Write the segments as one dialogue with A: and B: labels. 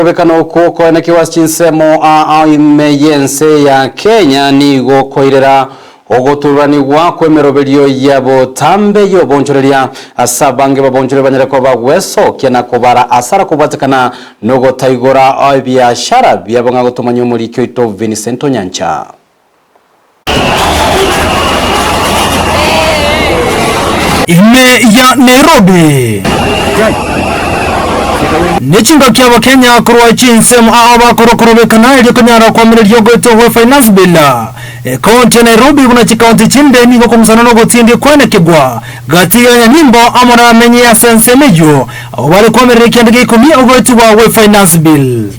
A: Kobekana okwo koenekiwa chinsemo ime y'ense ya Kenya nigo koirera ogoturanigwa kw'emeroberio ya botambe y'obonchoreria ase abange babonchore banyare koba gwesokia na kobara asara kobwatekana nogotaigora ebiashara biabo ng'a gotomanya omoriki oito Vincent Onyancha.
B: Ime ya Nairobi nechingaki Abakenya korwa chinsemo ao bakorokorobekana erio konyara kwamireria ogoetwa gwe Finance Bill. Ekaunti ya Nairobi buna chikaunti chinde nigo kong'usana nogotindi kwenekigwa gati ya nyanyimbo amo nabamenyi ase ensemo eyio abwo bare kwamerera ekianda gia ikomi ogoetigwa gwe Finance Bill.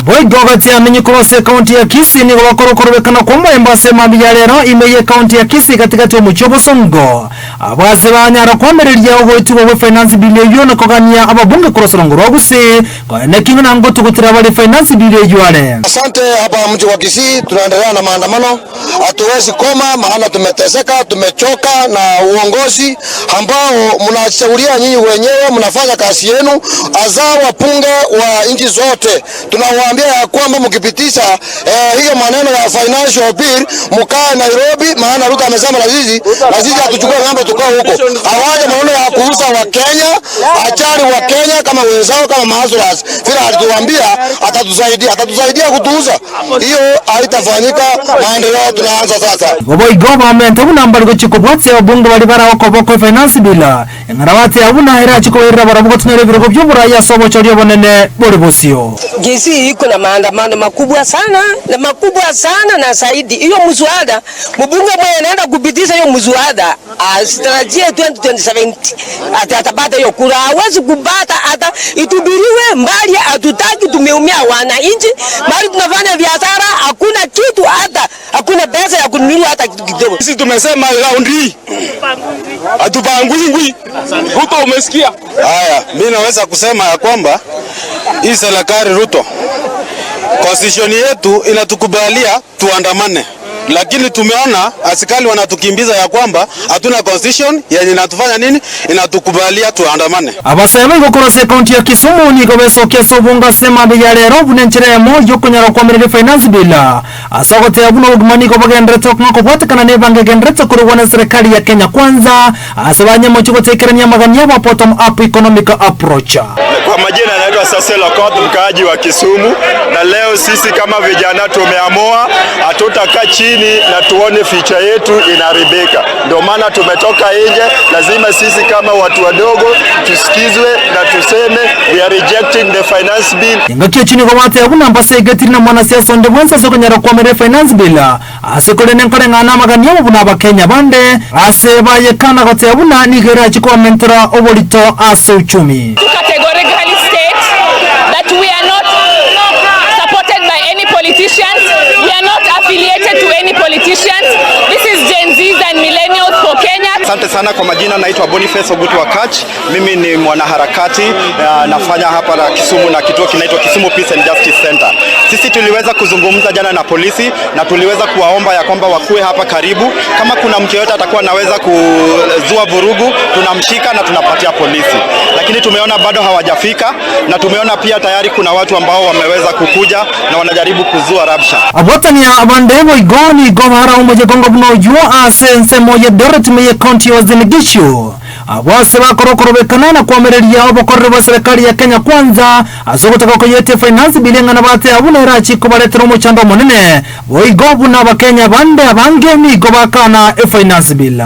B: Boigo gati y'amenyi korwa ase ekaunti ya Kisii nigo bakorokorobekana kw'omoembo ase mambia ya rero ime y'ekaunti ya Kisii gatigati y'omochie o Bosongo. Abwo ase banyara kwamereria ogoetigwa gwe Finance Bill eyio na kogania ababunge korwa ase orongo rwa Gusii Koene ki ng'a ngotugutera bare finance bill eyio are?
C: Asante, hapa mji wa Kisii tunaendelea na maandamano, hatuwezi koma maana tumeteseka, tumechoka na uongozi ambao mnachaulia nyinyi wenyewe, mnafanya kazi yenu. Hasa wabunge wa nchi zote tunawaambia ya kwamba mkipitisha hiyo maneno ya financial bill mkae Nairobi, maana Ruto amesema na sisi hatuchukue ng'ambo, tukae huko. Hawaja maneno ya kuuza wa Kenya, achari wa Kenya kama wenzao kama mahustlers vile alituambia atatusaidia, atatusaidia kutuuza. Hiyo haitafanyika. Maendeleo tunaanza sasa.
B: Igo boigo bamente buna mbari gochia kobwatia ababunge baria bare okoboko finance bill eng'ana bateba buna erachie kobairera barabwo gotunyora ebirogo bia oborai ase obochori obonene bore bosio.
D: Kisii iko na maandamano makubwa sana na makubwa sana na zaidi. Hiyo mswada mbunge mwenye anaenda kupitisha hiyo mswada asitarajie 2027 ati atapata hiyo kura, hawezi kupata hata itubiriwe mbali. Hatutaki, tumeumia wananchi, bali tunafanya biashara, hakuna kitu, hata hakuna pesa ya kununua hata kitu kidogo.
E: Sisi tumesema round hii hatupangwingwi. Ruto, umesikia?
C: Haya, mimi naweza kusema ya kwamba hii serikali Ruto, constitution yetu inatukubalia tuandamane, lakini tumeona askari wanatukimbiza ya kwamba hatuna constitution yenye inatufanya nini, inatukubalia tuandamane.
B: Abasae baigo korwa ase ekaunti ya Kisumu nigo besokia ase obongo ase emambia ya rero buna enchera eyemo yokonyara koamereria finance bill ase ogoteba buna obogima nigo bogenderete okong'a kobwatekana na ebango egenderete korogwa na serikali ya Kenya Kwanza ase banyemochi gotekerania amagani abo bottom up economic approach.
E: Kwa majina anaitwa Sase Lokot, mkaaji wa Kisumu, na leo sisi kama vijana tumeamua hatutakaa chini na tuone future yetu inaharibika. Ndio maana tumetoka nje. Lazima sisi kama watu wadogo tusikizwe na tuseme we are rejecting the finance bill.
B: Engaki echi nigo bateba buna mbasegetiri na mwanasiasa onde bwensi ase okonyara koamereria finance bill ase korende nkoreng'ana amagani abo buna abakenya bande ase bayekana goteba buna nigo erachi kobamentera oborito ase uchumi.
F: To categorically state that we are not supported by any politicians. We are not affiliated to any politicians. This is Gen Zs and millennials for Kenya.
G: Asante sana kwa majina, naitwa Boniface Ogutu Wakach. Mimi ni mwanaharakati nafanya hapa na Kisumu na kituo kinaitwa Kisumu Peace and Justice Center. Sisi tuliweza kuzungumza jana na polisi na tuliweza kuwaomba ya kwamba wakuwe hapa karibu. Kama kuna mtu yeyote atakuwa anaweza kuzua vurugu, tunamshika na tunapatia polisi, lakini tumeona bado hawajafika, na tumeona pia tayari kuna watu ambao wameweza kukuja na wanajaribu kuzua rabsha.
B: Abwatania abande boigo nigo bara omoyegongo buna oywo ase ensemo ya Eldoret ime ye county ya Uasin Gishu abo ase bakorokorobekana na kwamereria obokoreri bwa serikali ya Kenya Kwanza ase ogotaka koyetia finance bill eng'ana bateba buna erachi kobaretera omochando omonene boigo buna abakenya bande abange nigo bakana efinance bill.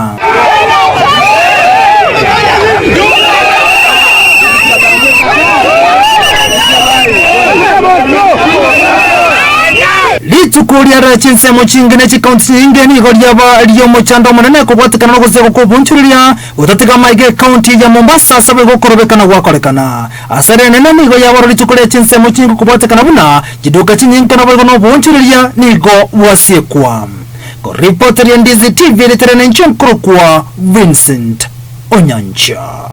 B: Rituko riara chinsemo chinge ne chikaunti nyinge nigo riaba riomochando omonene kobwatekana nogosego kobunchuria gotatiga maige ekaunti ya Mombasa ase gokorobekana gwakorekana ase renene nigo yabaro rituko ria chinsemo chinge kobwatekana buna chiduka chinyinge naboigo nobunchuria nigo bwasiekwa. Koripoti ya Ndizi TV literene nchonkorokwa Vincent Onyancha.